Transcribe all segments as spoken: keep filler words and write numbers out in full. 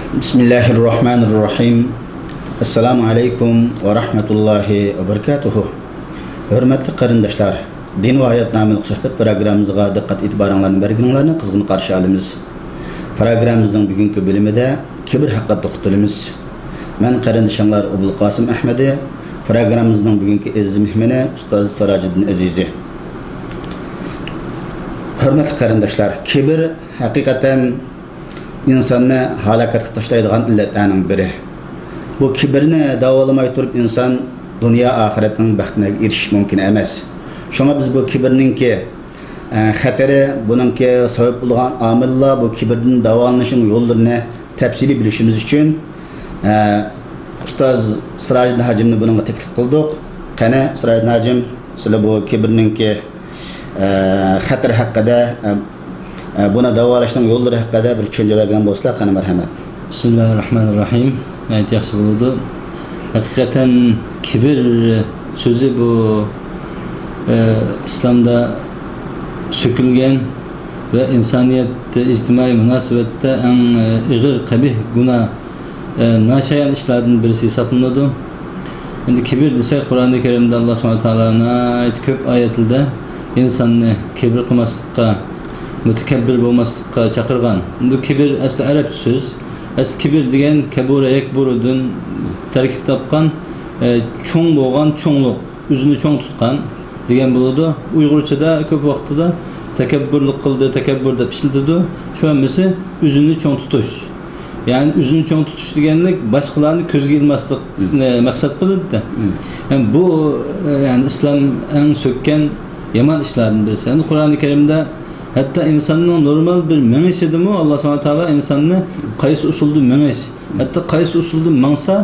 بىسمىللاھىررەھمانىررەھىم. ئەسسالامۇ ئەلەيكۇم ۋە رەھمەتۇللاھى ۋە بەرىكاتۇھۇ. ھۆرمەتلىك قېرىنداشلار، دىن ۋە ھايات ناملىق سۆھبەت پروگراممىمىزغا دىققەت ئېتىبارىڭلارنى بەرگىنىڭلارنى قىزغىن قارشى ئالىمىز. پروگراممىمىزنىڭ بۈگۈنكى بۆلۈمىدە كىبىر ھەققىدە توختىلىمىز. مەن قېرىندىشىڭلار ئوبۇلقاسىم ئەھمىدى. پروگراممىمىزنىڭ بۈگۈنكى ئەزىز مېھمىنى ئۇستاز سىراجىدىن ئەزىزى. ھۆرمەتلىك قېرىنداشلار، كىبىر ھەقىقەتەن ئىنساننى ھالاكەتكە تاشلايدىغان ئىللەتلەرنىڭ بىرى. بۇ كىبىرنى داۋالىماي تۇرۇپ ئىنسان دۇنيا ئاخىرەتنىڭ بەختىگە ئېرىشىش مۇمكىن ئەمەس. شۇڭا بىز بۇ كىبىرنىڭكى، ئە، خەتىرى، بۇنىڭكى سەۋەب بولغان ئامىللار، بۇ كىبىردىن داۋالىنىشنىڭ يوللىرىنى تەپسىلىي بىلىشىمىز ئۈچۈن، ئە، ئۇستاز سىراجىدىن ھاجىمنى بۇنىڭغا تەكلىپ قىلدۇق. قېنى، سىراجىدىن ھاجىم، سىلەر بۇ كىبىرنىڭكى، ئە، خەتىرى ھەققىدە، ئە، ئە، بۇنى داۋالاشنىڭ يوللىرى ھەققىدە بىر چۈشەنچە بەرگەن بولسىلا، قېنى، مەرھەمەت. بىسمىللاھىررەھمانىررەھىم. ناھايىتى ياخشى بولىدۇ. ھەقىقەتەن كىبىر سۆزى بۇ، ئە، ئىسلامدا سۆكۈلگەن ۋە ئىنسانىيەت ئىجتىمائىي مۇناسىۋەتتە ئەڭ، ئە، ئېغىر قەبىھ گۇناھ، ئە، ناشايان ئىشلاردىن بىرسى ھېسابلىنىدۇ. ئەمدى كىبىر دېسەك، قۇرئانى كەرىمدە ئاللا سۇبھانەھۇ ۋە تائالا ناھايىتى كۆپ ئايەتلىرىدە ئىنساننى كىبىر قىلماسلىققا، مۇتەكەببىر بولماسلىققا چاقىرغان. بۇ كىبىر ئەسلى ئەرەبچە سۆز. ئەسلى كىبىر دېگەن كەبۇرە يەكبۇرۇدىن تەركىب تاپقان، ئە، چوڭ بولغان، چوڭلۇق، ئۆزىنى چوڭ تۇتقان دېگەن بولىدۇ. ئۇيغۇرچىدا كۆپ ۋاقتىدا تەكەببۇرلۇق قىلدى، تەكەببۇر دەپ ئىشلىتىدۇ. شۇ ھەممىسى ئۆزىنى چوڭ تۇتۇش. يەنى ئۆزىنى چوڭ تۇتۇش دېگەنلىك باشقىلارنى كۆزگە ئىلماسلىقنى مەقسەت قىلىدىدە. يەنى بۇ، ئە، يەنى ئىسلام ئەڭ سۆككەن يامان ئىشلاردىن بىرسى. يەنى قۇرئانى كەرىمدە ھەتتا ئىنساننىڭ نورمال بىر مېڭىشىدىمۇ ئاللا سۇبھانەھۇ ۋە تائالا ئىنساننى قايسى ئۇسۇلدا مېڭىش، ھەتتا قايسى ئۇسۇلدا ماڭسا،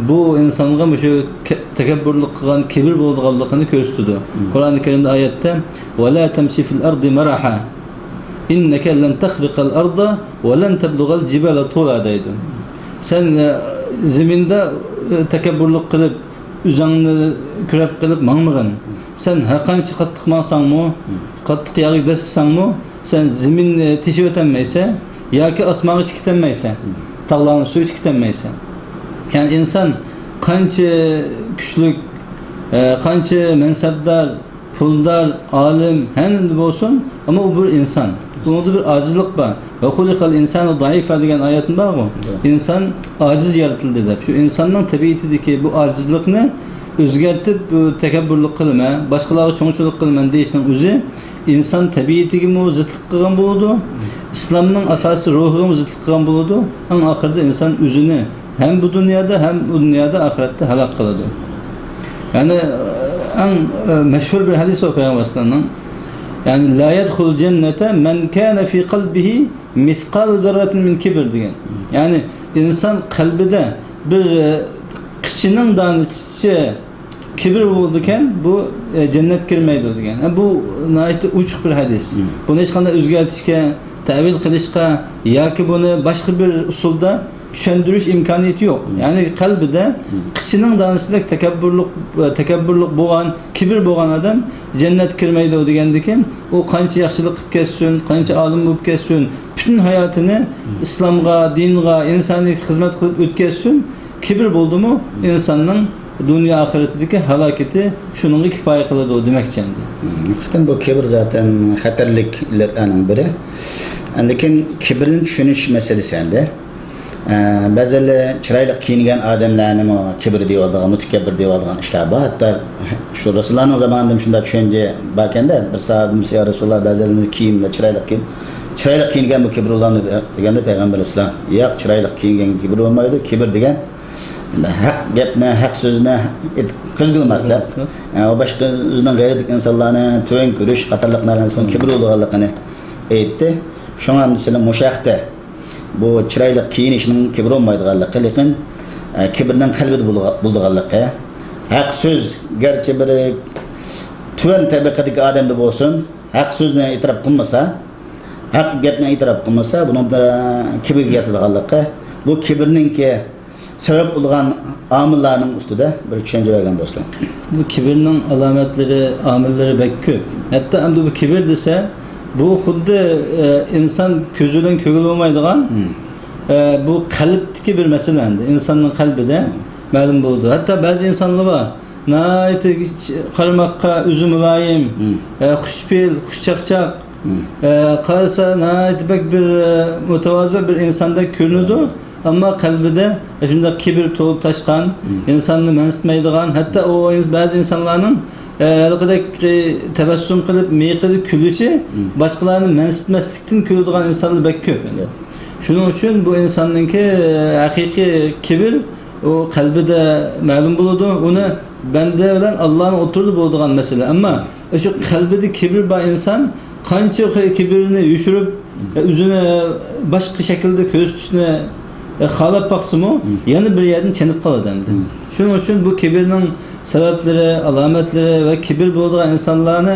بۇ ئىنسانغا مۇشۇ كە-، تەكەببۇرلۇق قىلغان، كىبىر بولىدىغانلىقىنى كۆرسىتىدۇ. قۇرئانى كەرىمدە ئايەتتە، «ۋە لا تەمشى فىل ئەردى مەرەھا، ئىننەكە لەن تەخرىقەل ئەردا ۋە لەن تەبلۇغەل جىبالە تۇلا» دەيدۇ. سەن، ئە، زېمىندا، ئە، تەكەببۇرلۇق قىلىپ، ئۆزۈڭنى كۈرەپ قىلىپ ماڭمىغىن. سەن ھەر قانچە قاتتىق ماڭساڭمۇ، قاتتىق يەرگە دەسسىسەڭمۇ، سەن زېمىننى تېشىۋېتەلمەيسەن ياكى ئاسمانغا چىقىۋېتەلمەيسەن، تاغلارنىڭ ئۈستىگە چىقىۋېتەلمەيسەن. يەنى ئىنسان قانچە كۈچلۈك، ئە، قانچە مەنسەپدار، پۇلدار، ئالىم، ھەممە بولسۇن، ئەمما ئۇ بىر ئىنسان. ئۇنىڭدا بىر ئاجىزلىق بار. «ۋە خۇلىقەل ئىنسانۇ زەئىفا» دېگەن ئايەتمۇ بارغۇ. ئىنسان ئاجىز يارىتىلدى دەپ. شۇ ئىنساننىڭ تەبىئىتىدىكى بۇ ئاجىزلىقنى ئۆزگەرتىپ، بۇ تەكەببۇرلۇق قىلىمەن، باشقىلارغا چوڭچىلىق قىلىمەن دېيىشنىڭ ئۆزى ئىنسان تەبىئىتىگىمۇ زىتلىق قىلغان بولىدۇ، ئىسلامنىڭ ئاساسىي روھىغىمۇ زىتلىق قىلغان بولىدۇ. ئەڭ ئاخىرىدا ئىنسان ئۆزىنى ھەم بۇ دۇنيادا، ھەم ئۇ دۇنيادا، ئاخىرەتتە ھالاك قىلىدۇ. يەنى، ئەڭ، ئە، مەشھۇر بىر ھەدىس بار پەيغەمبەر ئەلەيھىسسالامنىڭ. يەنى، «لا يەدخۇلۇل جەننەتە مەن كانە فى قەلبىھى مىسقالۇ زەررەتىن مىن كىبر» دېگەن. يەنى، ئىنسان قەلبىدە بىر، ئە، قىچىنىڭ دانىسىچە كىبىر بولىدىكەن، بۇ، ئە، جەننەتكە كىرمەيدۇ دېگەن. ھە، بۇ ناھايىتى ئوچۇق بىر ھەدىس. بۇنى ھېچقانداق ئۆزگەرتىشكە، تەئۋىل قىلىشقا ياكى بۇنى باشقا بىر ئۇسۇلدا چۈشەندۈرۈش ئىمكانىيىتى يوق. يەنى قەلبىدە قىچىنىڭ دانىسىدەك تەكەببۇرلۇق، تەكەببۇرلۇق بولغان، كىبىر بولغان ئادەم جەننەتكە كىرمەيدۇ دېگەندىكىن، ئۇ قانچە ياخشىلىق قىلىپ كەتسۇن، قانچە ئالىم بولۇپ كەتسۇن، پۈتۈن ھاياتىنى ئىسلامغا، دىنغا، ئىنسانىيەتكە خىزمەت قىلىپ ئۆتكەزسۇن، كىبىر بولدىمۇ، ئىنساننىڭ دۇنيا ئاخىرىتىدىكى ھالاكىتى شۇنىڭغا كىپايە قىلىدۇ دېمەكچى ئەمدى. ھەقىقەتەن بۇ كىبىر زاتەن خەتەرلىك ئىللەتلەرنىڭ بىرى. لېكىن كىبىرنى چۈشىنىش مەسىلىسى ئەمدى. ئە، بەزىلەر چىرايلىق كىيىنگەن ئادەملەرنىمۇ كىبىر دەۋالىدىغان، مۇتەكەببىر دەۋالىدىغان ئىشلار بار. ھەتتا شۇ رەسۇلۇللانىڭ زامانىدىمۇ شۇنداق چۈشەنچە باركەندە، بىر ساھابىمىز، «يا رەسۇلاللا، بەزىلىرىمىز كىيىم ۋە چىرايلىق كىيىن، چىرايلىق كىيىنگەنمۇ كىبىر بولامدۇ؟» دېگەندە پەيغەمبەر ئەلەيھىسسالام، «ياق، چىرايلىق كىيىنگەنگە كىبىر بولمايدۇ. كىبىر دېگەن ھەق گەپنى، ھەق سۆزنى ئېيتىپ كۆزگە ئىلماسلىق، ئە، ۋە باشقا ئۆزىنىڭ غەيرىدىكى ئىنسانلارنى تۆۋەن كۆرۈش قاتارلىقلار ئىنسان كىبىر بولىدىغانلىقىنى ئېيتتى. شۇڭا ئەمدى سىلەر مۇشۇ ھەقتە بۇ چىرايلىق كىيىنىشنىڭ كىبىر بولمايدىغانلىقى، لېكىن، ئە، كىبىرنىڭ قەلبىدە بولىدىغانلىقى. ھەق سۆز گەرچە بىر تۆۋەن تەبىقىدىكى ئادەمدە بولسۇن، ھەق سۆزنى ئېتىراپ قىلمىسا، ھەق گەپنى ئېتىراپ قىلمىسا، بۇنىڭدا كىبىرگە ياتىدىغانلىقى، بۇ كىبىرنىڭكى سەۋەب بولغان ئامىللارنىڭ ئۈستىدە بىر چۈشەنچە بەرگەن بولسىلا. بۇ كىبىرنىڭ ئالامەتلىرى، ئامىللىرى بەك كۆپ. ھەتتا ئەمدى بۇ كىبىر دېسە، بۇ خۇددى، ئە، ئىنسان كۆزى بىلەن كۆرگىلى بولمايدىغان، ئە، بۇ قەلبتىكى بىر مەسىلە ئەمدى. ئىنساننىڭ قەلبىدە مەلۇم بولىدۇ. ھەتتا بەزى ئىنسانلار بار، ناھايىتى قارىماققا ئۆزى مۇلايىم، ئە، خۇشپېئىل، خۇشچاقچاق، ئە، قارىسا ناھايىتى بەك بىر، ئە، مۇتەۋازى بىر ئىنساندەك كۆرۈنىدۇ. ئەمما قەلبىدە شۇنداق كىبىر تولۇپ تاشقان، ئىنساننى مەنسىتمەيدىغان، ھەتتا ئۇ ئىنس-، بەزى ئىنسانلارنىڭ، ئە، ھېلىقىدەك، ئە، تەبەسسۇم قىلىپ، مىيىقىدە كۈلۈشى باشقىلارنى مەنسىتمەسلىكتىن كۈلىدىغان ئىنسانلار بەك كۆپ. شۇنىڭ ئۈچۈن بۇ ئىنساننىڭكى، ئە، ھەقىقىي كىبىر ئۇ قەلبىدە مەلۇم بولىدۇ. ئۇنى بەندە بىلەن ئاللانىڭ ئوتتۇرىدا بولىدىغان مەسىلە. ئەمما شۇ قەلبىدە كىبىر بار ئىنسان قانچە كىبىرنى يوشۇرۇپ، ئۆزىنى باشقا شەكىلدە كۆرسىتىشنى خالاپ باقسىمۇ، يەنە بىر يەردىن چېنىپ قالىدۇ ئەمدى. شۇنىڭ ئۈچۈن بۇ كىبىرنىڭ سەۋەبلىرى، ئالامەتلىرى ۋە كىبىر بولىدىغان ئىنسانلارنى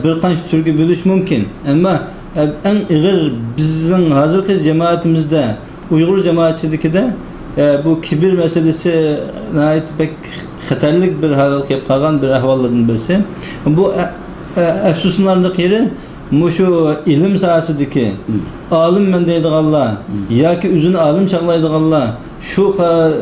بىر قانچە تۈرگە بۆلۈش مۇمكىن. ئەمما ئەڭ ئېغىر بىزنىڭ ھازىرقى جامائىتىمىزدە ئۇيغۇر جامائەتچىلىكىدە، ئە، بۇ كىبىر مەسىلىسى ناھايىتى بەك خەتەرلىك بىر ھالغا كېلىپ قالغان بىر ئەھۋاللاردىن بىرسى. بۇ ئە-، ئە-، ئەپسۇسلىنارلىق يېرى، مۇشۇ ئىلىم ساھەسىدىكى ئالىممەن دەيدىغانلار ياكى ئۆزىنى ئالىم چاغلايدىغانلار شۇ قا-،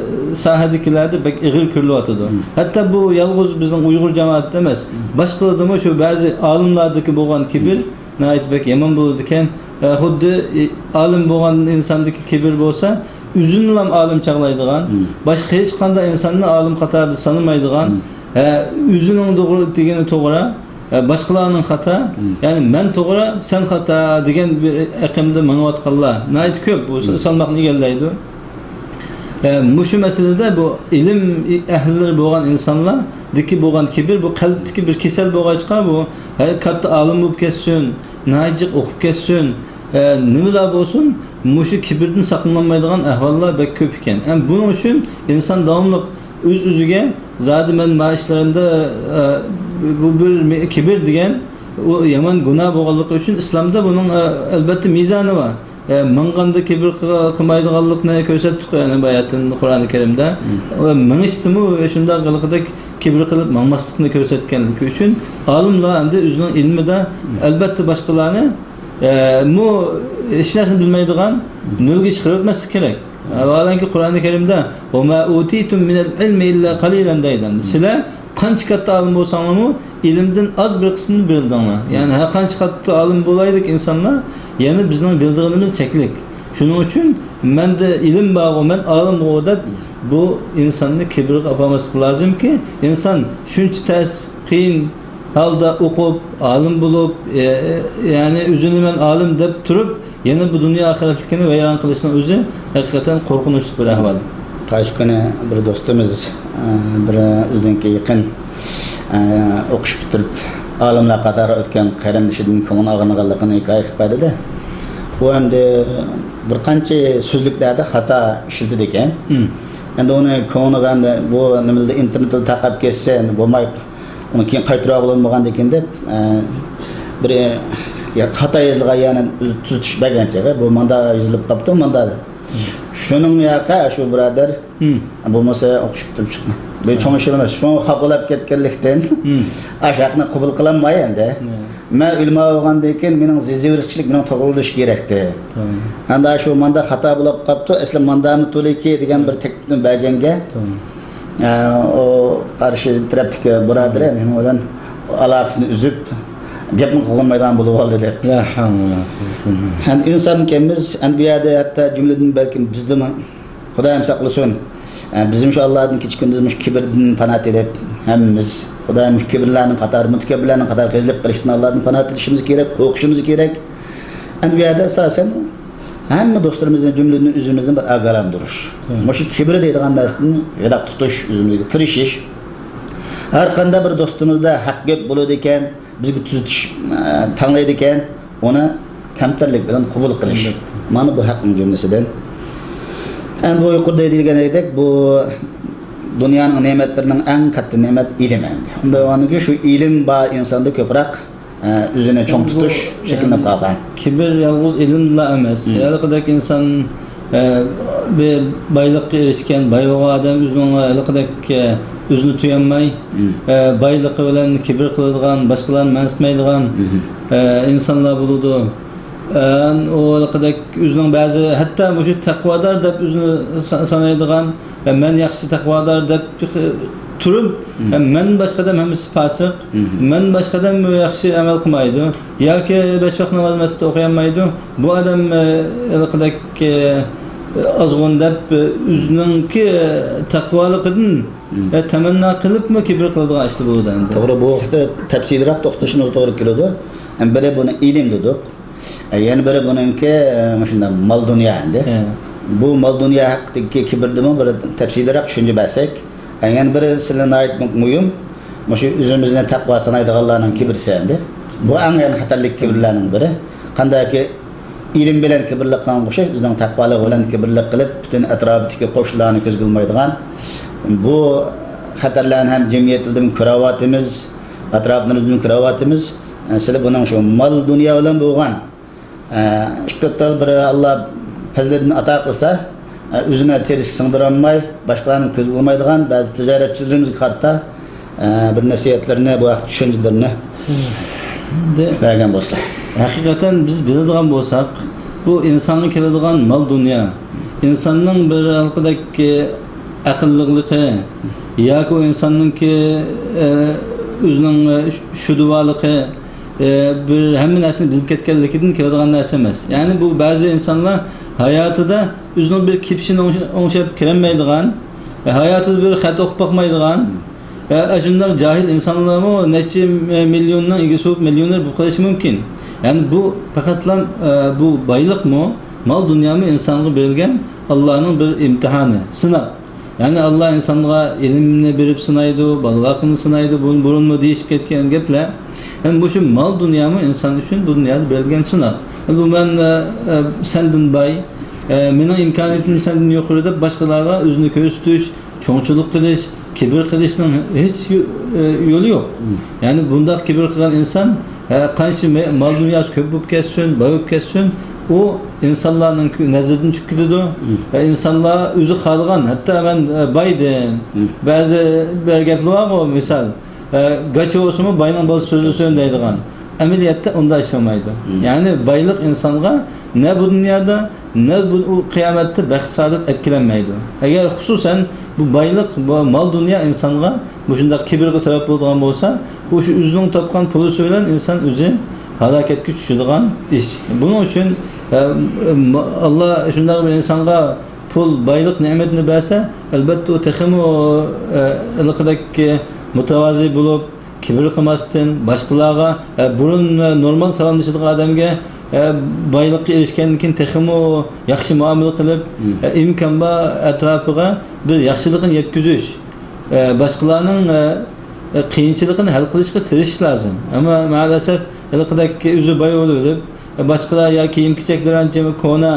ساھەدىكىلەردە بەك ئېغىر كۆرۈلۈۋاتىدۇ. ھەتتا بۇ يالغۇز بىزنىڭ ئۇيغۇر جامائەتتە ئەمەس، باشقىلاردىمۇ شۇ بەزى ئالىملاردىكى بولغان كىبىر ناھايىتى بەك يامان بولىدىكەن. ئە، خۇددى، ئى، ئالىم بولغان ئىنساندىكى كىبىر بولسا، ئۆزىنىلا ئالىم چاغلايدىغان، باشقا ھېچقانداق ئىنساننى ئالىم قاتارىدا سانىمايدىغان، ئە، ئۆزىنىڭ توغرا دېگىنى توغرا، ئە، باشقىلارنىڭ خاتا، يەنى مەن توغرا، سەن خاتا دېگەن بىر ئېقىمدا مېڭىۋاتقانلار ناھايىتى كۆپ. بۇ سالماقنى ئىگىلەيدۇ. ئە، مۇشۇ مەسىلىدە بۇ ئىلىم ئەھلىلىرى بولغان ئىنسانلاردىكى بولغان كىبىر، بۇ قەلبتىكى بىر كېسەل بولغاچقا، بۇ، ھە، كاتتا ئالىم بولۇپ كەتسۇن، ناھايىتى جىق ئوقۇپ كەتسۇن، ئە، نېمىلا بولسۇن، مۇشۇ كىبىردىن ساقلىنالمايدىغان ئەھۋاللار بەك كۆپ ئىكەن. ھەم بۇنىڭ ئۈچۈن ئىنسان داۋاملىق ئۆز-ئۆزىگە، زادى مەن مانا ئىشلىرىمدا، ئە، بۇ بىر مې-، كىبىر دېگەن، ئۇ يامان گۇناھ بولغانلىقى ئۈچۈن ئىسلامدا بۇنىڭ، ئە، ئەلۋەتتە مىزانى بار. ئە، ماڭغاندا كىبىر قىل-، قىلمايدىغانلىقنى كۆرسەتتۇق، يەنە باياتىن قۇرئان كەرىمدە. ۋە مېڭىشتىمۇ شۇنداق ھېلىقىدەك كىبىر قىلىپ ماڭماسلىقنى كۆرسەتكەنلىكى ئۈچۈن ئالىملار ئەمدى ئۆزىنىڭ ئىلمىدا، ئەلۋەتتە، باشقىلارنى، ئە، مۇ-، ھېچ نەرسىنى بىلمەيدىغان، نۆلگە چىقىرىۋەتمەسلىك كېرەك. ۋاھالەنكى، قۇرئانى كەرىمدە، «وما أوتيتم من العلم إلا قليلا» دەيدۇ. سىلەر قانچە كاتتا ئالىم بولساڭلارمۇ، ئىلىمدىن ئاز بىر قىسمىنى بىلدىڭلار. يەنى ھەر قانچە كاتتا ئالىم بولايلۇق ئىنسانلار، يەنە بىزنىڭ بىلىدىغىنىمىز چەكلىك. شۇنىڭ ئۈچۈن مەندە ئىلىم بارغۇ، مەن ئالىمغۇ دەپ، بۇ ئىنساننى كىبىرگە ئاپارماسلىق لازىمكى، ئىنسان شۇنچە تەس، قىيىن ھالدا ئوقۇپ، ئالىم بولۇپ، ئە، يەنى ئۆزىنى مەن ئالىم دەپ تۇرۇپ، يەنە بۇ دۇنيا ئاخىرەتلىكىنى ۋەيران قىلىشنىڭ ئۆزى ھەقىقەتەن قورقۇنچلۇق بىر ئەھۋال. قايسى كۈنى بىر دوستىمىز، ئە، بىر ئۆزىنىڭكى يېقىن، ئە، ئوقۇش پۈتتۈرۈپ، ئالىملار قاتارىغا ئۆتكەن قېرىندىشىدىن كۆڭلى ئاغرىنغانلىقىنى ھېكايە قىلىپ بەردى-دە. ئۇ ئەمدى بىر قانچە سۆزلۈكلەردە خاتا ئىشلىتىدىكەن. ئەمدى ئۇنى كۆڭلىگەندە بۇ نېمىلەردە، ئىنتېرنېتتا تارقاپ كەتسە، ئەمدى بولماي، ئۇنى كېيىن قايتۇرۇۋالغىلى بولمىغاندىكىن دەپ، ئە، بىر، يا، خاتا يېزىلغان يەرنى تۈزىتىش بەرگەن چېغى، بۇ ماندا يېزىلىپ قاپتۇ، ماندا دەپ. شۇنىڭ ياقى شۇ بۇرادەر، بولمىسا ئوقۇش پۈتتۈرۈپ چىققان. بۇ چوڭ ئىش ئەمەس. شۇڭا خاپىلاپ كەتكەنلىكتىن، ئاشۇ ھەقنى قوبۇل قىلالماي ئەمدى. مەن ئۆلىما بولغاندىن كېيىن مېنىڭ زىزىۋېرىشچىلىك، مېنىڭ توغرىلىشىش كېرەكتى. ئەمدى شۇ ماندا خاتا بولۇپ قاپتۇ، ئەسلى ماندامۇ تولىكى دېگەن بىر تەكلىپنى بەرگەنگە، ئە، ئۇ قارشى تەرەپتىكى بۇرادىرى مېنىڭ بىلەن ئالاقىسىنى ئۈزۈپ، گەپمۇ قىلالمايدىغان بولۇپ قالدى دەپ. لا ھەۋلە ۋە لا قۇۋۋەتە ئىللا بىللا. ھەم ئىنسانكەنمىز، ئەمدى بۇ يەردە ھەتتا جۈملىدىن بەلكىم بىزدىمۇ، خۇدايىم ساقلىسۇن، ئە، بىزمۇ شۇ ئاللادىن كېچە كۈندۈز مۇشۇ كىبىردىن پانا تىلەپ، ھەممىمىز خۇدايىم مۇشۇ كىبىرلەرنىڭ قاتارى، مۇتەكەببىرلەرنىڭ قاتارىغا قېزىلىپ قېلىشتىن ئاللادىن پانا تىلىشىمىز كېرەك، قورقۇشىمىز كېرەك. ئەمدى بۇ يەردە ئاساسەن ھەممە دوستلىرىمىزنى، جۈملىدىن ئۆزىمىزنى بىر ئاگاھلاندۇرۇش. مۇشۇ كىبىر دەيدىغان نەرسىدىن يىراق تۇتۇش، ئۆزىمىزگە تىرىشىش. ھەر قانداق بىر دوستىمىزدا ھەق گەپ بولىدىكەن، بىزگە تۈزىتىش، ئە، تەڭلەيدىكەن، ئۇنى كەمتەرلىك بىلەن قوبۇل قىلىش. مانا بۇ ھەقنىڭ جۈملىسىدىن. ئەمدى بۇ يۇقىرىدا دېيىلگەندەك، بۇ دۇنيانىڭ نېمەتلىرىنىڭ ئەڭ كاتتا نېمەت ئىلىم ئەمدى. ئۇنداق بولغاندىكىن شۇ ئىلىم بار ئىنساندا كۆپرەك، ئە، ئۆزىنى چوڭ تۇتۇش شەكىللىنىپ قالغان. كىبىر يالغۇز ئىلىمدىلا ئەمەس. ھېلىقىدەك ئىنسان، ئە، بىر بايلىققا ئېرىشكەن، باي بولغان ئادەم ئۆزىنىڭ ھېلىقىدەك، ئە، ئۆزىنى تۇيالماي، ئە، بايلىقى بىلەن كىبىر قىلىدىغان، باشقىلارنى مەنسىتمەيدىغان، ئە، ئىنسانلار بولىدۇ. ئە، ئۇ ھېلىقىدەك ئۆزىنىڭ بەزى، ھەتتا مۇشۇ تەقۋادار دەپ ئۆزىنى سا-، سانايدىغان، ئە، مەن ياخشى تەقۋادار دەپ تۇرۇپ، مم. ئە، مەن باشقا ئادەم ھەممىسى پاسىق، مم. مەن باشقا ئادەم ياخشى ئەمەل قىلمايدۇ ياكى بەش ۋاق ناماز مەسچىتتە ئوقۇيالمايدۇ، بۇ ئادەم، ئە، ھېلىقىدەك، ئە، ئازغۇن دەپ، ئە، ئۆزىنىڭكى تەقۋالىقىدىن، مم. ئە، تەمەننا قىلىپمۇ كىبىر قىلىدىغان ئىشلار بولىدۇ ئەمدى. توغرا، بۇ ھەقتە تەپسىلىيراق توختىلىشىمىز توغرا كېلىدۇ. ئەمدى بىرى بۇنى ئىلىم دېدۇق. ئە، يەنە بىرى بۇنىڭكى، ئە، مۇشۇنداق مال دۇنيا ئەمدى. ھە. بۇ مال دۇنيا ھەققىدىكى كىبىردىمۇ بىر تەپسىلىيراق چۈشەنچە بەرسەك. ئە، يەنە بىرى سىلى ناھايىتى مۇ-، مۇھىم. مۇشۇ ئۆزىمىزنى تەقۋا سانايدىغانلارنىڭ كىبىرسى ئەمدى. بۇ ئەڭ يەنە خەتەرلىك كىبىرلەرنىڭ بىرى. قانداكى ئىلىم بىلەن كىبىرلىق قىلغان ئوخشاش، ئۆزىنىڭ تەقۋالىقى بىلەن كىبىرلىق قىلىپ، پۈتۈن ئەتراپىدىكى قوشنىلارنى كۆزگە ئىلمايدىغان. بۇ خەتەرلەرنى ھەم جەمئىيەتلىرىدىن كۆرۈۋاتىمىز، ئەتراپلىرىمىزدىن كۆرۈۋاتىمىز. سىلى بۇنىڭ شۇ مال دۇنيا بىلەن بولغان، ئىككى تال بىر ئاللا پەزىلىتىنى ئاتا قىلسا، ئۆزىنى تېرىشكە سىڭدۈرالماي، باشقىلارنى كۆزگە ئىلمايدىغان بەزى تىجارەتچىلىرىمىزگە قارىتا، بىر نەسىھەتلىرىنى، بۇ ھەقتە چۈشەنچىلىرىنى دە-، بەرگەن بولسا. ھەقىقەتەن بىز بىلىدىغان بولساق، بۇ ئىنسانغا كېلىدىغان مال دۇنيا، ئىنساننىڭ بىر ھېلىقىدەك ئەقىللىقلىقى ياكى ئۇ ئىنساننىڭكى، ئە، ئۆزىنىڭ، ئە، شۇدىۋالىقى، ئە، بىر ھەممە نەرسىنى بىلىپ كەتكەنلىكىدىن كېلىدىغان نەرسە ئەمەس. يەنى بۇ بەزى ئىنسانلار ھاياتىدا ئۆزىنىڭ بىر كېپىشىنى ئوڭش-، ئوڭشاپ كىرەلمەيدىغان، ھاياتىدا بىر خەت ئوقۇپ باقمايدىغان، ئە، ئاشۇنداق جاھىل ئىنسانلارمۇ نەچچە مىليوننىڭ ئىگىسى بولۇپ، مىليونېر بولۇپ قېلىشى مۇمكىن. يەنى بۇ پەقەتلا، ئە، بۇ بايلىقمۇ، مال دۇنيامۇ ئىنسانغا بېرىلگەن ئاللانىڭ بىر ئىمتىھانى، سىناق. يەنى ئاللا ئىنسانغا ئىلىمنى بېرىپ سىنايدۇ، بالىلارنى سىنايدۇ، بۇ بۇرۇنمۇ دېيىشىپ كەتكەن گەپلەر. يەنى مۇشۇ مال دۇنيامۇ ئىنسان ئۈچۈن بۇ دۇنيادا بېرىلگەن سىناق. بۇ مەن، ئە، ئە، سەندىن باي، ئە، مېنىڭ ئىمكانىيىتىم سەندىن يۇقىرى دەپ باشقىلارغا ئۆزىنى كۆرسىتىش، چوڭچىلىق قىلىش، كىبىر قىلىشنىڭ ھېچ يو-، ئە، يولى يوق. مم. يەنى بۇنداق كىبىر قىلغان ئىنسان، ئە، قانچە مە-، مال دۇنياسى كۆپ بولۇپ كەتسۇن، باي بولۇپ كەتسۇن، ئۇ ئىنسانلارنىڭ كۆ-، نەزىرىدىن چۈشۈپ كېتىدۇ. مم. ئە، ئىنسانلار ئۆزى خالىغان، ھەتتا مەن، ئە، باي دېدىم. مم. بەزى بىر گەپلەر بارغۇ، مىسال، ئە، گاچا بولسىمۇ باينىڭ بالىسى سۆزلىسۇن دەيدىغان. ئەمەلىيەتتە ئۇنداق ئىش بولمايدۇ. مم. يەنى بايلىق ئىنسانغا نە بۇ دۇنيادا، نە بۇ، ئۇ قىيامەتتە بەخت سائادەت ئەپ كېلەلمەيدۇ. ئەگەر خۇسۇسەن بۇ بايلىق، بۇ مال دۇنيا ئىنسانغا مۇشۇنداق كىبىرغا سەۋەب بولىدىغان بولسا، ئۇ شۇ ئۆزىنىڭ تاپقان پۇلىسى بىلەن ئىنسان ئۆزى ھالاكەتكە چۈشىدىغان ئىش. بۇنىڭ ئۈچۈن، ئە، ئە، ئاللا شۇنداق بىر ئىنسانغا پۇل، بايلىق نېمىتىنى بەرسە، ئەلبەتتە ئۇ تېخىمۇ، ئە، ھېلىقىدەك مۇتەۋازى بولۇپ، كىبىر قىلماستىن، باشقىلارغا، ئە، بۇرۇن، ئە، نورمال سالاملىشىدىغان ئادەمگە، ئە، بايلىققا ئېرىشكەندىن كېيىن تېخىمۇ ياخشى مۇئامىلە قىلىپ، مم. ئە، ئىمكان بار ئەتراپىغا بىر ياخشىلىقنى يەتكۈزۈش، ئە، باشقىلارنىڭ، ئە، ئە، قىيىنچىلىقىنى ھەل قىلىشقا تىرىشىش لازىم. ئەمما مائەلەسەف ھېلىقىدەك ئۆزى باي بولۇۋېلىپ، باشقىلار يا كىيىم-كېچەكلىرى ئانچە كونا،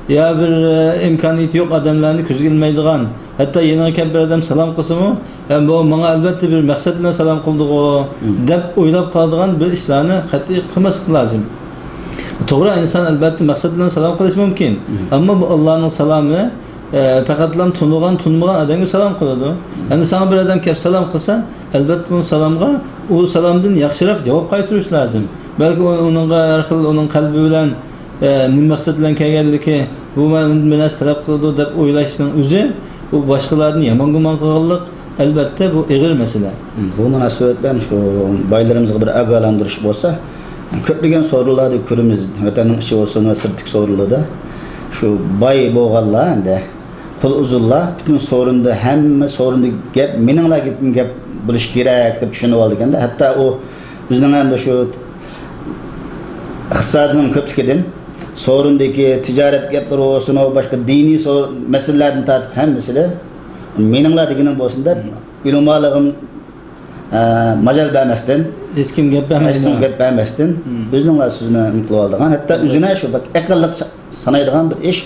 يا بىر، ئە، ئىمكانىيىتى يوق ئادەملەرنى كۆزگە ئىلمايدىغان، ھەتتا يېنىغا كەپ بىر ئادەم سالام قىلسىمۇ، «ھە، بۇ ماڭا ئەلۋەتتە بىر مەقسەت بىلەن سالام قىلدىغۇ» مم. دەپ ئويلاپ قالىدىغان بىر ئىشلارنى قەتئىي قىلماسلىق لازىم. توغرا، ئىنسان ئەلۋەتتە مەقسەت بىلەن سالام قىلىشى مۇمكىن. مم. ئەمما بۇ ئاللانىڭ سالامى، ئە، پەقەتلا تونۇغان، تونۇمىغان ئادەمگە سالام قىلىدۇ. مم. ئەمدى ساڭا بىر ئادەم كەپ سالام قىلسا، ئەلۋەتتە بۇ سالامغا، ئۇ سالامدىن ياخشىراق جاۋاب قايتۇرۇش لازىم. بەلكى ئۇ-، ئۇنىڭغا ھەر خىل ئۇنىڭ قەلبى بىلەن، ئە، نېمە مەقسەت بىلەن كەلگەنلىكى، بۇ مەن بىر نەرسە تەلەپ قىلىدۇ دەپ ئويلاشنىڭ ئۆزى، بۇ باشقىلاردىن يامان گۇمان قىلغانلىق، ئەلۋەتتە، بۇ ئېغىر مەسىلە. بۇ مۇناسىۋەت بىلەن شۇ بايلىرىمىزغا بىر ئاگاھلاندۇرۇش بولسا، كۆپلىگەن سورۇنلاردا كۆرىمىز، ۋەتەننىڭ ئىچى بولسۇن ۋە سىرتتىكى سورۇنلاردا، شۇ باي بولغانلار ئەمدى قول ئۇزۇنلار پۈتۈن سورۇندا، ھەممە سورۇندا گەپ، مېنىڭلا گېپىم گەپ بولۇشى كېرەك دەپ چۈشىنىۋالىدىكەن-دە. ھەتتا ئۇ ئۆزىنىڭ ئەمدى شۇ ئىقتىسادىنىڭ كۆپلۈكىدىن، سورۇندىكى تىجارەت گەپلىرى بولسۇن، باشقا دىنىي سور-، مەسىلىلەردىن تارتىپ ھەممىسىدە مېنىڭلا دېگىنىم بولسۇن دەپ، ئۆلىمالىقىم، ئە، ماجال بەرمەستىن، ھېچكىم گەپ بەرمەيدۇ. ھېچكىم گەپ بەرمەستىن، مم. ئۆزىنىڭلا سۆزىنى نېمە قىلىۋالىدىغان، ھەتتا ئۆزىنى شۇ بەك ئەقىللىق سا-، سانايدىغان بىر ئىش.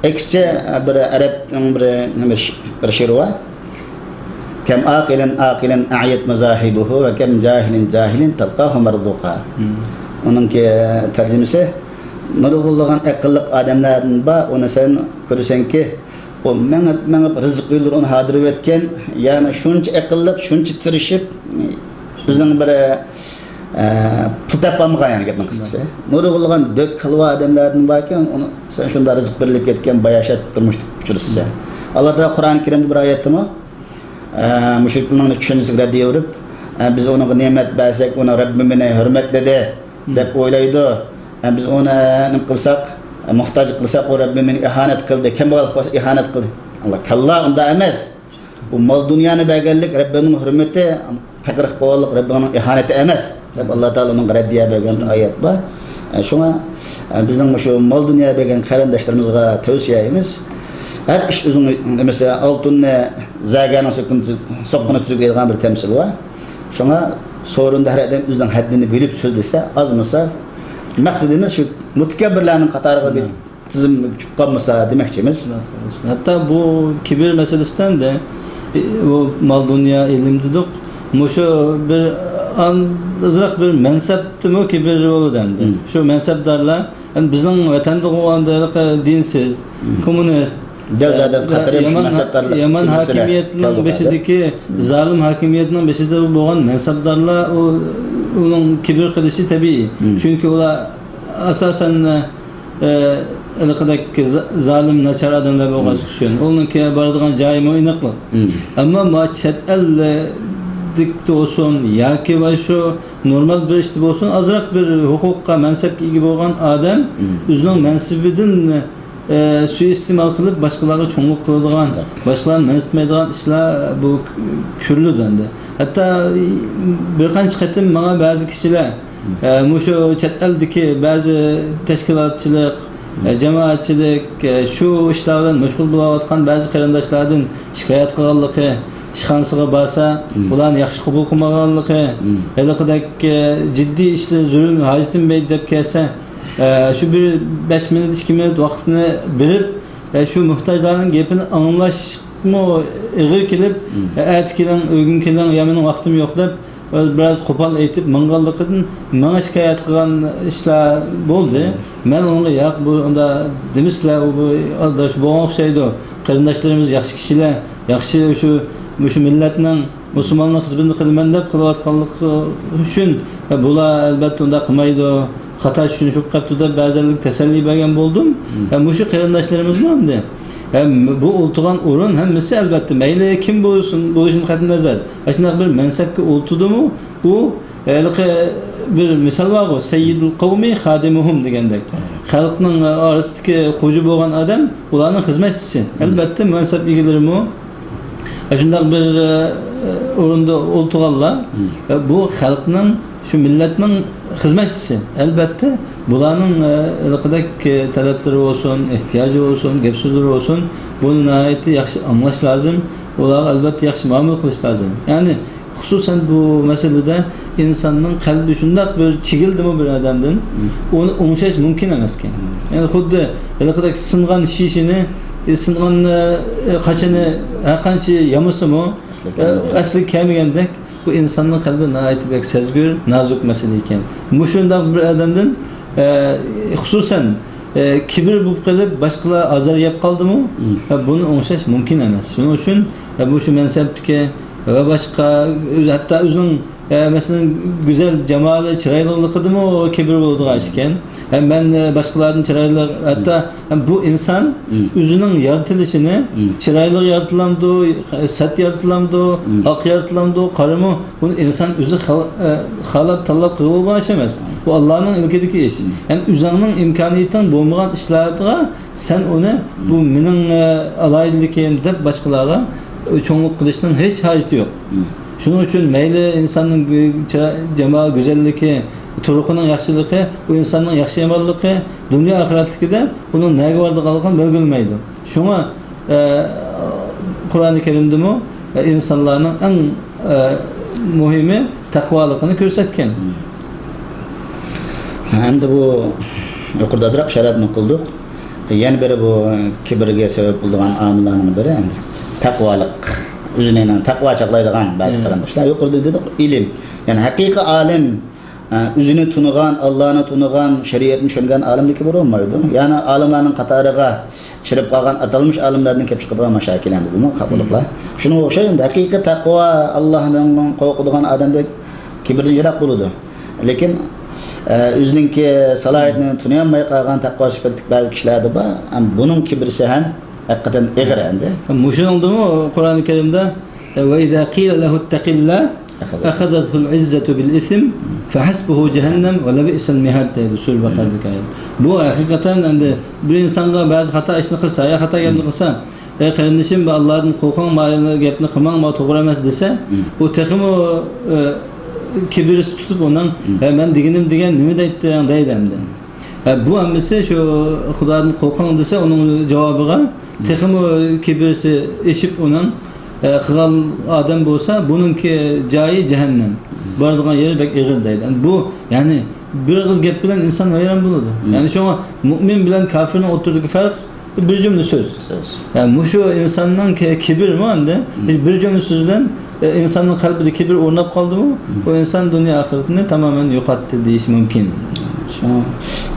ئەكسىچە، بىر ئەرەبنىڭ بىر، نېمە، بىر شېئىرى بار. «كم عاقل عاقل أعيت مذاهبه وكم جاهل جاهل تلقاه مرزوقا.» مم. ئۇنىڭكى تەرجىمىسى، نۇرغۇنلىغان ئەقىللىق ئادەملەردىن بار، ئۇنى سەن كۆرىسەنكى، ئۇ مېڭىپ، مېڭىپ، رىزىق يوللىرى ئۇنى ھاردۇرۇۋەتكەن. يەنى شۇنچە ئەقىللىق، شۇنچە تىرىشىپ، بىزنىڭ بىر، ئە، ئە، پۇل تېپىپ بولمىغان، يەنى گەپنىڭ قىسقىسى. نۇرغۇنلىغان دۆت كالۋا ئادەملەردىن باركەن، ئۇنى سەن شۇنداق رىزىق بېرىلىپ كەتكەن باياشات تۇرمۇشتا ئۇچرىسىسەن. ئاللا تائالا قۇرئان كەرىمدە بىر ئايەتتىمۇ، ئە، مۇشرىكلارنىڭ چۈشەنچىسىگە رەددىيە بېرىپ، ئە، بىز ئۇنىڭغا نېمەت بەرسەك، ئۇنىڭ رەببى مېنى ھۆرمەتلىدى دەپ ئويلايدۇ. ئە، بىز ئۇنى، ئە، نېمە قىلساق، ئە، موھتاج قىلساق، ئۇ رەببى مېنى ئىھانەت قىلدى. كەمبەغال قىلسا ئىھانەت قىلدى. ئاللا، كاللا، ئۇنداق ئەمەس. بۇ مال دۇنيانى بەرگەنلىك رەببىنىڭ ھۆرمىتى، پەقىر قىلىپ قويغانلىق رەببىنىڭ ئىھانىتى ئەمەس، دەپ ئاللا تائالا ئۇنىڭغا رەددىيە بەرگەن ئايەت بار. ئە، شۇڭا، ئە، بىزنىڭ مۇشۇ مال دۇنيا بەرگەن قېرىنداشلىرىمىزغا تەۋسىيەمىز، ھەر ئىش ئۆزىنىڭ، مەسىلەن، ئالتۇننى زەگەرنىڭ سوققىنى، سوققىنى تۈزۈك دەيدىغان بىر تەمسىل بار. شۇڭا سورۇندا ھەر ئادەم ئۆزىنىڭ ھەددىنى بىلىپ سۆزلىسە، ئازمىسا، مەقسىتىمىز شۇ مۇتەكەببىرلەرنىڭ قاتارىغا بىر تىزىملىك چۈشۈپ قالمىسا دېمەكچىمىز. ھەتتا بۇ كىبىر مەسىلىسىدە ئەمدى، ئى، بۇ مال دۇنيا ئىلىم دېدۇق. مۇشۇ بىر ئان-، ئازراق بىر مەنسەپتىمۇ كىبىر بولىدۇ ئەمدى. مم. شۇ مەنسەپدارلار، ئەمدى بىزنىڭ ۋەتەندە بولغاندا دىنسىز، مم، كوممۇنىست، دەل زادى، ئە، قاتارى شۇ يامان ھا-، مەنسەپدارلىق يامان تۈگمىسىدە ھاكىمىيەتنىڭ كەلدۇق بېشىدىكى، ھازىر. مم. زالىم ھاكىمىيەتنىڭ بېشىدا بولغان مەنسەپدارلار، ئۇ، ئۇنىڭ كىبىر قىلىشى تەبىئىي. مم. چۈنكى ئۇلار ئاساسەن، ئە، ھېلىقىدەك زا-، زالىم، ناچار ئادەملەر بولغانلىقى ئۈچۈن، ئۇنىڭكى بارىدىغان جايىمۇ ئېنىقلىق. مم. ئەمما ما چەت ئەلدىكى بولسۇن ياكى باشقا نورمال بىر ئىشتا بولسۇن، ئازراق بىر ھوقۇققا، مەنسەپكە ئىگە بولغان ئادەم مم. ئۆزىنىڭ مەنسىپىدىن، ئە، سۇيىئىستېمال قىلىپ، باشقىلارغا چوڭلۇق قىلىدىغان، باشقىلارنى مەنسىتمەيدىغان ئىشلار بۇ كۆرۈلىدۇ ئەمدى. ھەتتا بىر قانچە قېتىم ماڭا بەزى كىشىلەر، ئە، مۇشۇ چەت ئەلدىكى بەزى تەشكىلاتچىلىق، ئە، جامائەتچىلىك، ئە، شۇ ئىشلار بىلەن مەشغۇل بولاۋاتقان بەزى قېرىنداشلاردىن شىكايەت قىلغانلىقى، ئىشخانىسىغا بارسا، ئۇلارنى ياخشى قوبۇل قىلمىغانلىقى، ھېلىقىدەك، ئە، جىددىي ئىشلار، زۆرۈر ھاجىتىم بار دەپ كەلسە، ئە، شۇ بىر بەش مىنۇت، ئىككى مىنۇت ۋاقىتنى بېرىپ، ئە، شۇ موھتاجلارنىڭ گېپىنى ئاڭلاشمۇ ئېغىر كېلىپ، ئە، ئەتە كېلىڭ، ئۆگۈن كېلىڭ، يا مېنىڭ ۋاقتىم يوق دەپ، ئۆزى بىراز قوپال ئېيتىپ ماڭغانلىقىدىن ماڭا شىكايەت قىلغان ئىشلار بولدى. مەن ئۇنىڭغا، ياق، بۇ ئۇنداق دېمىسىلە، ئۇ، بۇ ئاداش بولغان ئوخشايدۇ. قېرىنداشلىرىمىز ياخشى كىشىلەر، ياخشى شۇ، مۇشۇ مىللەتنىڭ، مۇسۇلمانلارنىڭ خىزمىتىنى قىلىمەن دەپ قىلىۋاتقانلىقى ئۈچۈن، ۋە بۇلار ئەلۋەتتە ئۇنداق قىلمايدۇ، خاتا چۈشىنىشىپ قاپتۇ دەپ بەزەنلەرگە تەسەللى بەرگەن بولدۇم. ھە، مۇشۇ قېرىنداشلىرىمىزمۇ ئەمدى، ھە، بۇ ئولتۇرغان ئورۇن ھەممىسى ئەلۋەتتە، مەيلى كىم بولسۇن، بولۇشىدىن قەتئىينەزەر، ئاشۇنداق بىر مەنسەپكە ئولتۇردىمۇ، ئۇ ھېلىقى بىر مىسال بارغۇ، سەييىدۇل قەۋمى خادىمۇھۇم دېگەندەك. خەلقنىڭ ئارىسىدىكى خوجا بولغان ئادەم ئۇلارنىڭ خىزمەتچىسى. ئەلۋەتتە، مەنسەپ ئىگىلىرىمۇ شۇنداق بىر، ئە، ئورۇندا ئولتۇرغانلار، ئە، بۇ خەلقنىڭ، شۇ مىللەتنىڭ خىزمەتچىسى. ئەلۋەتتە، بۇلارنىڭ، ئە، ھېلىقىدەك، ئە، تەلەپلىرى بولسۇن، ئېھتىياجى بولسۇن، گەپ سۆزلىرى بولسۇن، بۇنى ناھايىتى ياخشى ئاڭلاش لازىم. ئۇلارغا ئەلۋەتتە ياخشى مۇئامىلە قىلىش لازىم. يەنى، خۇسۇسەن بۇ مەسىلىدە ئىنساننىڭ قەلبى شۇنداق بىر چىگىلدىمۇ بىر ئادەمدىن، ئۇنى ئوڭشاش مۇمكىن ئەمەسكەن. يەنى خۇددى ھېلىقىدەك سىنغان شىشىنى، سىنغان، ئە، قاچىنى ھەر قانچە يامىسىمۇ، ئەسلىگە ئە، كەلمىگەن. ئەسلىگە كەلمىگەندەك، بۇ ئىنساننىڭ قەلبى ناھايىتى بەك سەزگۈر، نازۇك مەسىلە ئىكەن. مۇشۇنداق بىر ئادەمدىن، ئە، خۇسۇسەن، ئە، كىبىر بولۇپ قېلىپ، باشقىلار ئازار يەپ قالدىمۇ، ئە، بۇنى ئوڭشاش مۇمكىن ئەمەس. شۇنىڭ ئۈچۈن، ئە، مۇشۇ مەنسەپتىكى ۋە باشقا، ئۆز-، ھەتتا ئۆزىنىڭ، ئە، مەسىلەن، گۈزەل جامالى، چىرايلىقلىقىدىمۇ كىبىر بولىدىغان ئىكەن. ھە، مەن، ئە، باشقىلاردىن چىرايلىق، ھەتتا ھەم بۇ ئىنسان ئۆزىنىڭ يارىتىلىشىنى، چىرايلىق يارىتىلامدۇ، سەت يارىتىلامدۇ، ئاق يارىتىلامدۇ، قارىمۇ، بۇنى ئىنسان ئۆزى خال-، ئە، خالاپ تاللاپ قىلغىلى بولغان ئىش ئەمەس. بۇ ئاللانىڭ ئىلكىدىكى ئىش. يەنى ئۆزۈڭنىڭ ئىمكانىيىتىڭ بولمىغان ئىشلارغا سەن ئۇنى، بۇ مېنىڭ، ئە، ئالاھىدىلىكىم دەپ باشقىلارغا چوڭلۇق قىلىشنىڭ ھېچ ھاجىتى يوق. شۇنىڭ ئۈچۈن مەيلى ئىنساننىڭ گۈ-، چىرا-، جامال گۈزەللىكى، تۇرقىنىڭ ياخشىلىقى، ئۇ ئىنساننىڭ ياخشى يامانلىقى، دۇنيا ئاخىرەتلىكىدە ئۇنىڭ نەگە بارىدىغانلىقىنى بەلگىلىمەيدۇ. شۇڭا، ئە، قۇرئانى كەرىمدىمۇ، ئە، ئىنسانلارنىڭ ئەڭ، ئە، مۇھىمى تەقۋالىقىنى كۆرسەتكەن. ھەمدە بۇ يۇقىرىدا ئازراق ئىشارەتمۇ قىلدۇق. يەنە بىرى بۇ كىبىرگە سەۋەب بولىدىغان ئامىللارنىڭ بىرى تەقۋالىق. ئۆزىنى تەقۋا چاغلايدىغان بەزى قېرىنداشلار. يۇقىرىدا دېدۇق، ئىلىم. يەنى ھەقىقىي ئالىم، ئە، ئۆزىنى تونۇغان، ئاللانى تونۇغان، شەرىئەتنى چۈشەنگەن ئالىمدىن كىبىر بولمايدۇ. يەنى ئالىملارنىڭ قاتارىغا كىرىپ قالغان ئاتالمىش ئالىملاردىن كېلىپ چىقىدىغان مەشاكىلەر بۇمۇ قاپىلىقلار. شۇنىڭغا ئوخشاش، ھەقىقىي تەقۋا، ئاللاھتىن قورقىدىغان ئادەمدەك كىبىردىن يىراق بولىدۇ. لېكىن، ئە، ئۆزىنىڭكى سالاھىيىتىنى تونۇيالماي قالغان تەقۋا سۈپەتلىك بەزى كىشىلەردە بار. ھەم بۇنىڭ كىبرىسى ھەم ھەقىقەتەن ئېغىر ئەمدى. مۇشۇنىڭدىمۇ قۇرئان كەرىمدە، «وإذا قيل له اتق الله أخذته العزة بالإثم فحسبه جهنم ولبئس المهاد» دەيدۇ سۈرە بەقەرىدىكى ئايەت. بۇ ھەقىقەتەن ئەمدى بىر ئىنسانغا بەزى خاتا ئىشنى قىلسا يا خاتا گەپنى قىلسا، «ئەي قېرىندىشىم، بۇ ئاللادىن قورقۇڭ، ما گەپنى قىلماڭ، ما توغرا ئەمەس» دېسە، ئۇ تېخىمۇ، ئە، كىبىرسى تۇتۇپ ئۇنىڭ، «ھە، مەن دېگىنىم دېگەن، نېمە دەيتتىڭ؟» دەيدۇ ئەمدى. ھە، بۇ ھەممىسى شۇ «خۇدادىن قورقۇڭ» دېسە، ئۇنىڭ جاۋابىغا تېخىمۇ كىبىرسى ئېشىپ ئۇنىڭ، ئە، قىلغان ئادەم بولسا، بۇنىڭكى جايى جەھەننەم. بارىدىغان يېرى بەك ئېغىر دەيدۇ. ئەمدى بۇ، يەنى بىر ئېغىز گەپ بىلەن ئىنسان ۋەيران بولىدۇ. يەنى شۇڭا مۇئمىن بىلەن كاپىرنىڭ ئوتتۇرىدىكى پەرق بىر جۈملە سۆز. سۆز. يەنى مۇشۇ ئىنساننىڭ كە-، كىبىرىمۇ ئەمدى بىر جۈملە سۆز بىلەن، ئە، ئىنساننىڭ قەلبىدە كىبىر ئورناپ قالدىمۇ، ئۇ ئىنسان دۇنيا ئاخىرىتىنى تامامەن يوقاتتى دېيىش مۇمكىن. شۇڭا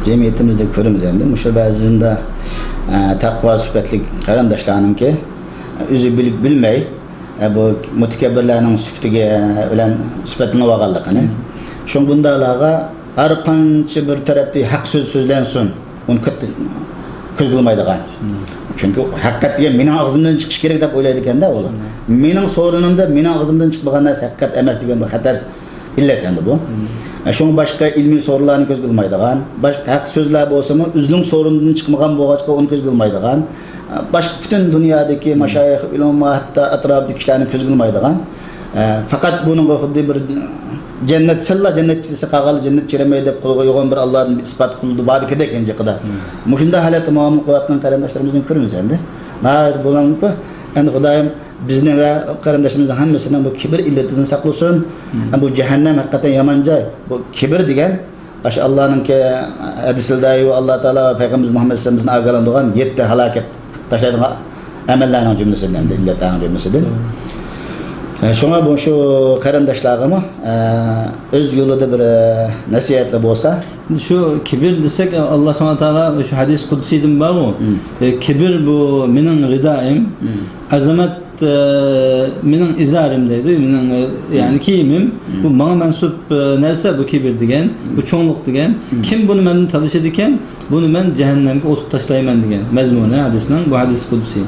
جەمئىيىتىمىزدە كۆرىمىز ئەمدى مۇشۇ بەزىدە، ئە، تەقۋا سۈپەتلىك قېرىنداشلارنىڭكى ئۆزى بىلىپ بىلمەي، ئە، بۇ مۇتەكەببىرلەرنىڭ سۈپىتىگە بىلەن سۈپەتلىنىۋالغانلىقىنى. شۇڭا بۇنداقلارغا ھەر قانچە بىر تەرەپتە ھەق سۆز سۆزلەنسۇن، ئۇنى كۆت-، كۆزگە ئىلمايدىغان. چۈنكى ھەقىقەت دېگەن مېنىڭ ئاغزىمدىن چىقىشى كېرەك دەپ ئويلايدىكەن-دە ئۇلار. مېنىڭ سورۇنۇمدا مېنىڭ ئاغزىمدىن چىقمىغان نەرسە ھەقىقەت ئەمەس دېگەن بىر خەتەر ئىللەت ئەمدى بۇ. شۇڭا باشقا ئىلمىي سورۇنلارنى كۆزگە ئىلمايدىغان، باشقا ھەق سۆزلەر بولسىمۇ ئۆزىنىڭ سورۇنىدىن چىقمىغان بولغاچقا ئۇنى كۆزگە ئىلمايدىغان، باشقا پۈتۈن دۇنيادىكى مەشايىخ، ئۆلىما، ھەتتا ئەتراپىدىكى كىشىلەرنى كۆزگە ئىلمايدىغان، ئە، پەقەت بۇنىڭغا خۇددى بىر جەننەت، سەنلا جەننەتچى دېسە، قالغانلار جەننەتكە كىرەلمەيدۇ دەپ قولىغا يوغان بىر ئاللادىن بىر ئىسپات قىلىدۇ، باردىكىدەك يېقىندا. مۇشۇنداق ھالەتتە مۇئامىلە قىلىۋاتقان قېرىنداشلىرىمىزنى كۆرىمىز ئەمدى. ناھايىتى بۇلارنىڭكى، ئەمدى خۇدايىم بىزنى ۋە قېرىنداشلىرىمىزنىڭ ھەممىسىنى بۇ كىبىر ئىللىتىدىن ساقلىسۇن. بۇ جەھەننەم ھەقىقەتەن يامان جاي. بۇ كىبىر دېگەن ئاشۇ ئاللانىڭكى ھەدىسىدە، ئاللا تائالا ۋە پەيغەمبىرىمىز مۇھەممەد ئەلەيھىسسالام بىزنى ئاگاھلاندۇرغان يەتتە ھالاكەت تاشلايدىغان ئەمەللەرنىڭ جۈملىسىدىن، ئىللەتلەرنىڭ جۈملىسىدىن. ئە، شۇڭا بۇ شۇ قېرىنداشلارغىمۇ، ئە، ئۆز يولىدا بىر، ئە، نەسىھەتلەر بولسا. شۇ كىبىر دېسەك، ئاللا سۇبھانەھۇ ۋە تائالا شۇ ھەدىس قۇدسىيدىمۇ بارغۇ، ئە، كىبىر بۇ مېنىڭ رىدائىم، ئەزەمەت ئە، مېنىڭ ئىزارىم دەيدۇ، مېنىڭ، ئە، يەنى كىيىمىم. بۇ ماڭا مەنسۇپ، ئە، نەرسە بۇ كىبىر دېگەن، بۇ چوڭلۇق دېگەن. كىم بۇنى مەندىن تالىشىدىكەن، بۇنى مەن جەھەننەمگە ئوتقا تاشلايمەن دېگەن مەزمۇنى ھەدىسنىڭ، بۇ ھەدىس قۇدسى.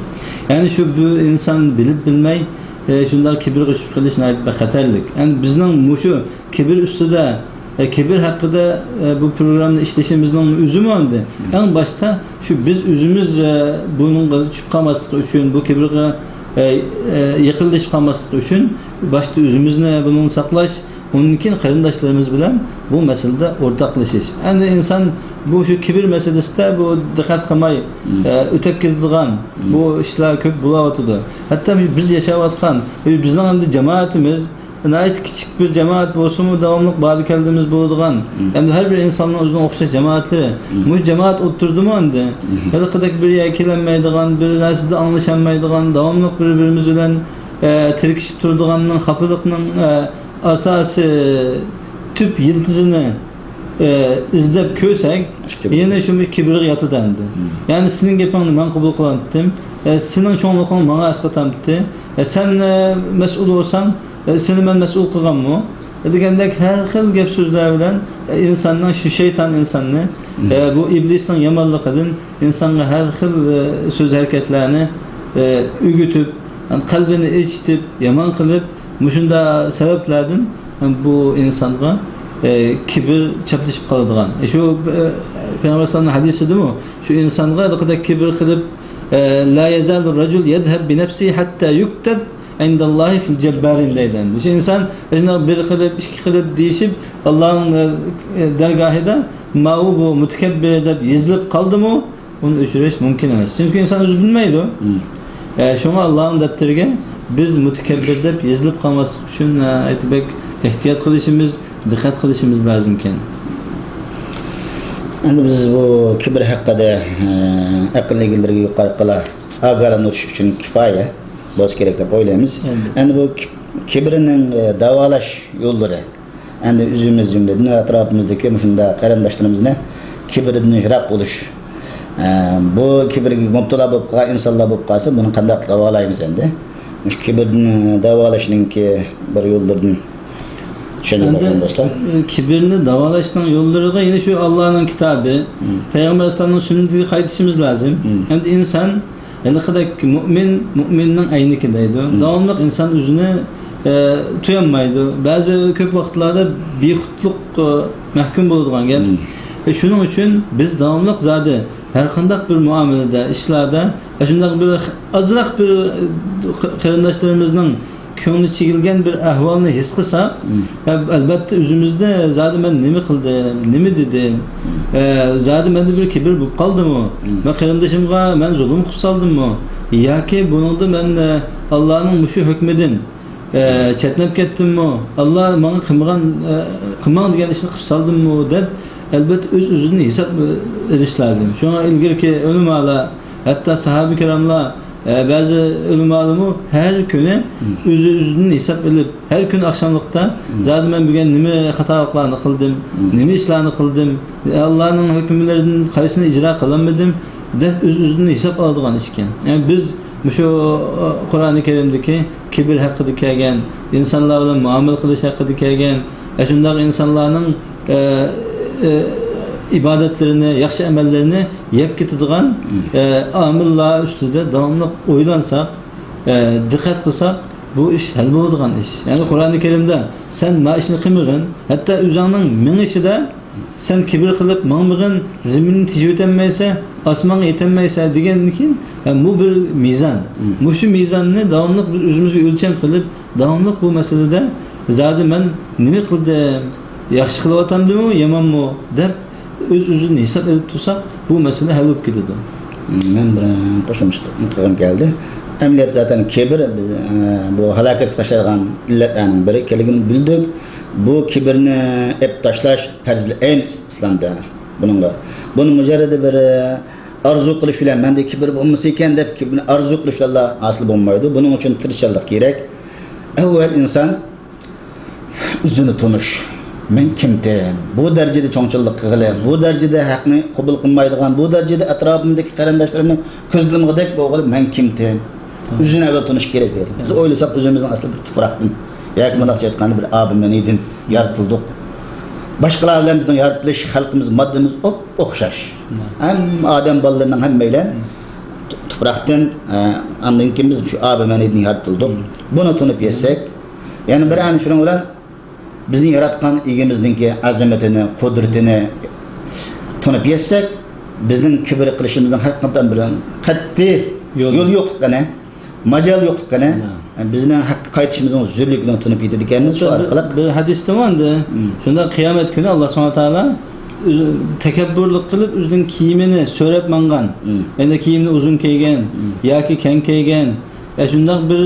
يەنى شۇ بىر ئىنسان بىلىپ بىلمەي، ئە، شۇنداق كىبىرغا چۈشۈپ قېلىش ناھايىتى بەك خەتەرلىك. يەنى بىزنىڭ مۇشۇ كىبىر ئۈستىدە، ئە، كىبىر ھەققىدە، ئە، بۇ پروگراممىنى ئىشلىشىمىزنىڭ ئۆزىمۇ ئەمدى ئەڭ باشتا شۇ بىز ئۆزىمىز، ئە، بۇنىڭغا چۈشۈپ قالماسلىق ئۈچۈن، بۇ كىبىرغا، ئە، ئە، يېقىنلىشىپ قالماسلىق ئۈچۈن باشتا ئۆزىمىزنى بۇنىڭدىن ساقلاش، ئۇنىڭدىن كېيىن قېرىنداشلىرىمىز بىلەن بۇ مەسىلىدە ئورتاقلىشىش. ئەمدى ئىنسان بۇ شۇ كىبىر مەسىلىسىدە بۇ دىققەت قىلماي، ئە، ئۆتەپ كېتىدىغان بۇ ئىشلار كۆپ بولاۋاتىدۇ. ھەتتا بىز ياشاۋاتقان، بىزنىڭ ئەمدى جامائىتىمىز، ناھايىتى كىچىك بىر جامائەت بولسىمۇ، داۋاملىق باردى كەلدىمىز بولىدىغان، ھەمدە ھەر بىر ئىنساننىڭ ئۆزىنىڭ ئوخشاش جامائەتلىرى. مۇشۇ جامائەت ئوتتۇرىدىمۇ ئەمدى ھېلىقىدەك بىر يەرگە كېلەلمەيدىغان، بىر نەرسىدە ئاڭلىشالمايدىغان، داۋاملىق بىر-بىرىمىز بىلەن، ئە، تىركىشىپ تۇرىدىغاننىڭ، خاپىلىقنىڭ، ئە، ئاساسىي تۈپ يىلتىزىنى، ئە، ئىزدەپ كۆرسەك، يەنە شۇ كىبىرگە ياتىدۇ ئەمدى. يەنى سېنىڭ گېپىڭنى مەن قوبۇل قىلاتتىم، ئە، سېنىڭ چوڭلۇقۇڭ ماڭا ئەسقاتامتى، ئە، سەن، ئە، مەسئۇل بولساڭ، ئە، سېنى مەن مەسئۇل قىلغانمۇ؟ دېگەندەك ھەر خىل گەپ سۆزلەر بىلەن، ئە، ئىنساننىڭ، شۇ شەيتان ئىنساننى، ئە، بۇ ئىبلىسنىڭ يامانلىقىدىن ئىنسانغا ھەر خىل، ئە، سۆز ھەرىكەتلەرنى، ئە، ئۆگىتىپ، قەلبىنى ئېچىتىپ، يامان قىلىپ، مۇشۇنداق سەۋەبلەردىن بۇ ئىنسانغا، ئە، كىبىر چاپلىشىپ قالىدىغان. ئە، شۇ، ئە، پەيغەمبەر ئەلەيھىسسالامنىڭ ھەدىسىدىمۇ شۇ ئىنسانغا ھېلىقىدەك كىبىر قىلىپ، ئە، «لا يزال الرجل يذهب بنفسه حتى يكتب عند الله في الجبارين» دەيدۇ. شۇ ئىنسان شۇنداق بىر قىلىپ، ئىككى قىلىپ دېيىشىپ، ئاللانىڭ، ئە، دەرگاھىدا ماۋۇ بۇ مۇتەكەببىر دەپ يېزىلىپ قالدىمۇ، ئۇنى ئۆچۈرۈش مۇمكىن ئەمەس. چۈنكى ئىنسان ئۆزى بىلمەيدۇ. ئە، شۇڭا ئاللانىڭ دەپتىرىگە بىز مۇتەكەببىر دەپ يېزىلىپ قالماسلىق ئۈچۈن، ئە، ناھايىتى بەك ئېھتىيات قىلىشىمىز، دىققەت قىلىشىمىز لازىمكەن. ئەمدى بىز بۇ كىبىر ھەققىدە، ئە، ئەقىل ئىگىلىرىگە يۇقىرىقىلا ئاگاھلاندۇرۇش ئۈچۈن كۇپايە بولسا كېرەك دەپ ئويلايمىز. ئەلبەتتە. ئەمدى بۇ كىب-، كىبىرنىڭ، ئە، داۋالاش يوللىرى. ئەمدى ئۆزىمىز جۈملىدىن ۋە ئەتراپىمىزدىكى مۇشۇنداق قېرىنداشلىرىمىزنى كىبىردىن يىراق بولۇش. ئە، بۇ كىبىرگە مۇپتىلا بولۇپ قالغان ئىنسانلار بولۇپ قالسا، بۇنى قانداق داۋالايمىز ئەمدى؟ مۇشۇ كىبىردىن داۋالاشنىڭكى بىر يوللىرىدىن چۈشەندىڭىزمۇ، ئەمدى، دوستلار؟ ئە، كىبىرنى داۋالاشنىڭ يوللىرىغا يەنە شۇ ئاللانىڭ كىتابى، مم. پەيغەمبەر ئەلەيھىسسالامنىڭ سۈننىتىگە قايتىشىمىز لازىم. مم. ئەمدى ئىنسان ھېلىقىدەك مۇئمىن، مۇئمىننىڭ ئەينىكى دەيدۇ. مم. داۋاملىق ئىنسان ئۆزىنى، ئە، تۇيالمايدۇ. بەزى كۆپ ۋاقىتلاردا بىخۇدلۇققا مەھكۇم بولىدىغان گەپ. مم. ئە، شۇنىڭ ئۈچۈن بىز داۋاملىق زادى ھەر قانداق بىر مۇئامىلىدە، ئىشلاردا، ئە، شۇنداق بىر ئازراق بىر، ئە، قېرىنداشلىرىمىزنىڭ كۆڭلى چېكىلگەن بىر ئەھۋالنى ھېس قىلساق، مم. ئەل-، ئەلبەتتە ئۆزىمىزدە زادى مەن نېمە قىلدىم، نېمە دېدىم، مم. ئە، زادى مەندە بىر كىبىر بولۇپ قالدىمۇ؟ مم. مەن قېرىندىشىمغا مەن زۇلۇم قىلىپ سالدىممۇ؟ ياكى بۇنىڭدا مەن، ئە، ئاللانىڭ مۇشۇ ھۆكمىدىن، ئە، چەتنەپ كەتتىممۇ؟ ئاللا ماڭا قىلمىغان، ئە، قىلماڭ دېگەن ئىشنى قىلىپ سالدىممۇ؟ دەپ، ئەلبەتتە ئۆز-ئۆزىدىن ھېساب ئېلىش لازىم. شۇڭا ئىلگىرىكى ئۆلىمالار، ھەتتا ساھابە كىراملار، ئە، بەزى ئۆلىمالىرىمۇ ھەر كۈنى مم. ئۆزى ئۆزىدىن ھېساب ئېلىپ، ھەر كۈنى ئاخشاملىقتا، مم. زادى مەن بۈگۈن نېمە خاتالىقلارنى قىلدىم، مم. نېمە ئىشلارنى قىلدىم، ئاللانىڭ ھۆكۈملىرىدىن قايسىنى ئىجرا قىلالمىدىم، دەپ ئۆز-ئۆزىدىن ھېساب ئالىدىغان ئىكەن. يەنى بىز مۇشۇ، ئە، قۇرئانى كەرىمدىكى كىبىر ھەققىدە كەلگەن، ئىنسانلار بىلەن مۇئامىلە قىلىش ھەققىدە كەلگەن، ئە، شۇنداق ئىنسانلارنىڭ، ئە، ئە، ئىبادەتلىرىنى، ياخشى ئەمەللىرىنى يەپ كېتىدىغان، مم. ئە، ئامىللار ئۈستىدە داۋاملىق ئويلانساق، ئە، دىققەت قىلساق، بۇ ئىش ھەل بولىدىغان ئىش. يەنى قۇرئانى كەرىمدە سەن ما ئىشنى قىلمىغىن، ھەتتا ئۆزۈڭنىڭ مېڭىشىدا سەن كىبىر قىلىپ ماڭمىغىن، زېمىننى تېشىۋېتەلمەيسەن، ئاسمانغا يېتەلمەيسەن دېگەندىن كېيىن، ھە، بۇ بىر مىزان. مم. مۇشۇ مىزاننى داۋاملىق بىز ئۆزىمىزگە ئۆلچەم قىلىپ، داۋاملىق بۇ مەسىلىدە زادى مەن نېمە قىلدىم، ياخشى قىلىۋاتامدىمۇ، يامانمۇ دەپ ئۆز-ئۆزىدىن ھېساب ئېلىپ تۇرساق، بۇ مەسىلە ھەل بولۇپ كېتىدۇ. مەن بىر قوشۇمچە قىلغۇم كەلدى. ئەمەلىيەت زاتەن كىبىر، بىز، ئە، بۇ ھالاكەتكە تاشلايدىغان ئىللەتلەرنىڭ بىرى ئىكەنلىكىنى بىلدۇق. بۇ كىبىرنى ئېلىپ تاشلاش پەرزى ئەين ئىسلامدا. بۇنىڭغا، بۇنى مۇجەررىدى بىر، ئە، ئارزۇ قىلىش بىلەن، مەندە كىبىر بولمىسا ئىكەن دەپ، كىبىرنى ئارزۇ قىلىش بىلەنلا ھاسىل بولمايدۇ. بۇنىڭ ئۈچۈن تىرىشچانلىق كېرەك. ئەۋۋەل ئىنسان ئۆزىنى تونۇش. مەن كىمتىم؟ بۇ دەرىجىدە چوڭچىلىق قىلغىلى، بۇ دەرىجىدە ھەقنى قوبۇل قىلمايدىغان، بۇ دەرىجىدە ئەتراپىمدىكى قېرىنداشلىرىمنى كۆزلىمىغۇدەك بولغىلى، مەن كىمتىم؟ تامام. ئۆزىنى ئەۋۋەل تونۇش كېرەك دەيدۇ. بىز تامام. ئويلىساق، ئۆزىمىزنىڭ ئەسلى بىر تۇپراقتىن ياكى مۇنداقچە ئېيتقاندا بىر ئابىمەنىدىن يارىتىلدۇق. باشقىلار بىلەن بىزنىڭ يارىتىلىش خەلقىمىز، ماددىمىز ئوپئوخشاش. شۇنداق. ھەممە ئادەم بالىلىرىنىڭ ھەممەيلەن مم. تۇ-، تۇپراقتىن، ئە، ئاندىن كېيىن بىز شۇ ئابىمەنىدىن يارىتىلدۇق. مم. بۇنى تونۇپ يەتسەك، يەنە بىر ئەنە شۇنىڭ بىلەن بىزنى ياراتقان ئىگىمىزنىڭكى ئەزىمىتىنى، قۇدرىتىنى تونۇپ يەتسەك، بىزنىڭ كىبىر قىلىشىمىزنىڭ ھەر قانداق بىر قەتئىي يول. يول يوقلۇقىنى، ماجال يوقلۇقىنى، نعم. بىزنىڭ ھەققە قايتىشىمىزنىڭ زۆرۈرلۈكىنى تونۇپ يېتىدىكەنمىز شۇ بىر، ئارقىلىق. بىر ھەدىستىمۇ ئەمدى، مم. شۇنداق قىيامەت كۈنى ئاللا سۇبھانەھۇ ۋە تائالا ئۆزى تەكەببۇرلۇق قىلىپ، ئۆزىنىڭ كىيىمىنى سۆرەپ ماڭغان، مم. يەنى كىيىمنى ئۇزۇن كىيگەن مم. ياكى كەڭ كىيگەن، ئە، شۇنداق بىر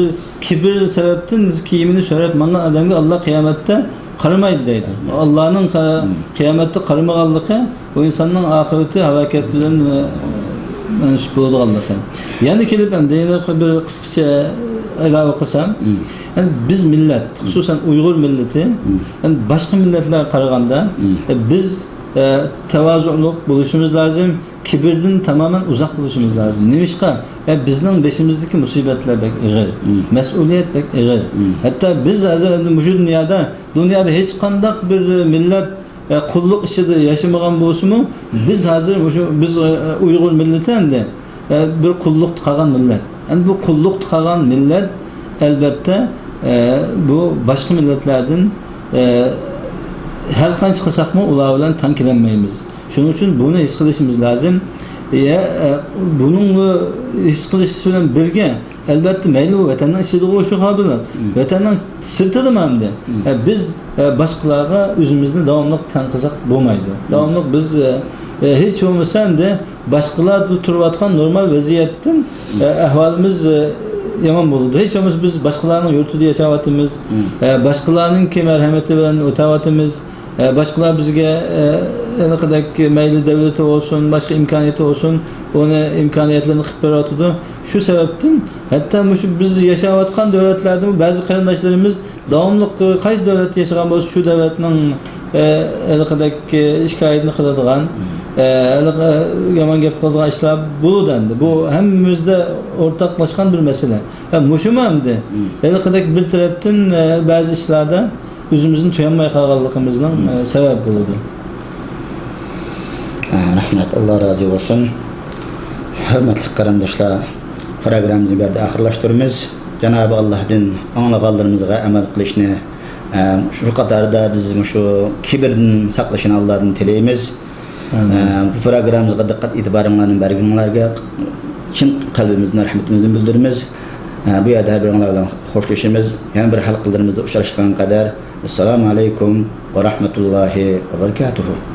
كىبىر سەۋەبتىن كىيىمىنى سۆرەپ ماڭغان ئادەمگە ئاللا قىيامەتتە قارىمايدۇ دەيدۇ. ئاللانىڭ قا-، مم. قىيامەتتە قارىمىغانلىقى ئۇ ئىنساننىڭ ئاقىۋىتى ھالاكەت بىلەن، ئە، مەنسۇپ بولىدىغانلىقى. يەنە كېلىپ ئەمدى يەنە بىر قىسقىچە ئىلاۋە قىلسام، مم. يەنى بىز مىللەت، خۇسۇسەن ئۇيغۇر مىللىتى، مم. يەنى باشقا مىللەتلەرگە قارىغاندا، مم. ئە، بىز، ئە، تاۋازۇلۇق بولۇشىمىز لازىم. كىبىردىن تامامەن ئۇزاق بولۇشىمىز لازىم. نېمىشقا؟ ئە، بىزنىڭ بېشىمىزدىكى مۇسىبەتلەر بەك ئېغىر، مم. مەسئۇلىيەت بەك ئېغىر. مم. ھەتتا بىز ھازىر ئەمدى مۇشۇ دۇنيادا، دۇنيادا ھېچقانداق بىر مىللەت، ئە، قۇللۇق ئىچىدە ياشىمىغان بولسىمۇ، بىز ھازىر مۇشۇ، بىز، ئە، ئۇيغۇر مىللىتى ئەمدى، ئە، بىر قۇللۇقتا قالغان مىللەت. ئەمدى بۇ قۇللۇقتا قالغان مىللەت، ئەلبەتتە، ئە، بۇ باشقا مىللەتلەردىن، ئە، ھەر قانچە قىلساقمۇ، ئۇلار بىلەن تەڭ كېلەلمەيمىز. شۇنىڭ ئۈچۈن بۇنى ھېس قىلىشىمىز لازىم. يە، ئە، بۇنىڭ ھېس قىلىش بىلەن بىرگە، ئەلبەتتە، مەيلى ئۇ ۋەتەننىڭ ئىچىدىغۇ شۇ خالىدۇ، مم. ۋەتەننىڭ سىرتىدىمۇ ئەمدى. مم. ئە، بىز، ئە، باشقىلارغا ئۆزىمىزنى داۋاملىق تەڭ قىلساق بولمايدۇ. مم. داۋاملىق بىز، ئە، ئە، ھېچ بولمىسا ئەمدى باشقىلاردا تۇرۇۋاتقان نورمال ۋەزىيەتتىن، مم. ئە، ئەھۋالىمىز، ئە، يامان بولىدۇ. ھېچ بولمىسا بىز باشقىلارنىڭ يۇرتىدا ياشاۋاتىمىز. مم. ئە، باشقىلارنىڭكى مەرھەمىتى بىلەن ئۆتەۋاتىمىز. ئە، باشقىلار بىزگە، ئە، ھېلىقىدەك مەيلى دۆلىتى بولسۇن، باشقا ئىمكانىيىتى بولسۇن، ئۇنى ئىمكانىيەتلىرىنى قىلىپ بېرىۋاتىدۇ. شۇ سەۋەبتىن ھەتتا مۇشۇ بىز ياشاۋاتقان دۆلەتلەردىمۇ بەزى قېرىنداشلىرىمىز داۋاملىق، ئە، قايسى دۆلەتتە ياشىغان بولسا، شۇ دۆلەتنىڭ، ئە، ھېلىقىدەك، ئە، شىكايىتىنى قىلىدىغان، ئە، ھېلىقى، ئە، يامان گەپ قىلىدىغان ئىشلار بولىدۇ ئەمدى. بۇ ھەممىمىزدە ئورتاقلاشقان بىر مەسىلە. ھە، مۇشۇمۇ ئەمدى؟ مم. ھېلىقىدەك بىر تەرەپتىن، ئە، بەزى ئىشلاردا ئۆزىمىزنى تۇيالماي قالغانلىقىمىزنىڭ، ئە، سەۋەبى بولىدۇ. ئە، رەھمەت، ئاللا رازى بولسۇن. ھۆرمەتلىك قېرىنداشلار، پروگراممىمىزنى بۇ يەردە ئاخىرلاشتۇرىمىز. جانابى ئاللاھتىن ئاڭلىغانلىرىمىزغا ئەمەل قىلىشنى، ئە، شۇ قاتاردا بىز مۇشۇ كىبىردىن ساقلىشىنى ئاللادىن تىلەيمىز. ئامىن. ئە، بۇ پروگراممىمىزغا دىققەت ئېتىبارىڭلارنى بەرگىنىڭلارگە چىن قەلبىمىزدىن رەھمىتىمىزنى بىلدۈرىمىز. ئە، بۇ يەردە ھەر بىرىڭلار بىلەن خوشلىشىمىز. يەنە بىر ھەلقىلىرىمىزدە ئۇچراشقان قەدەر. ئەسسالامۇ ئەلەيكۇم ۋە رەھمەتۇللاھى ۋە بەرىكاتۇھۇ.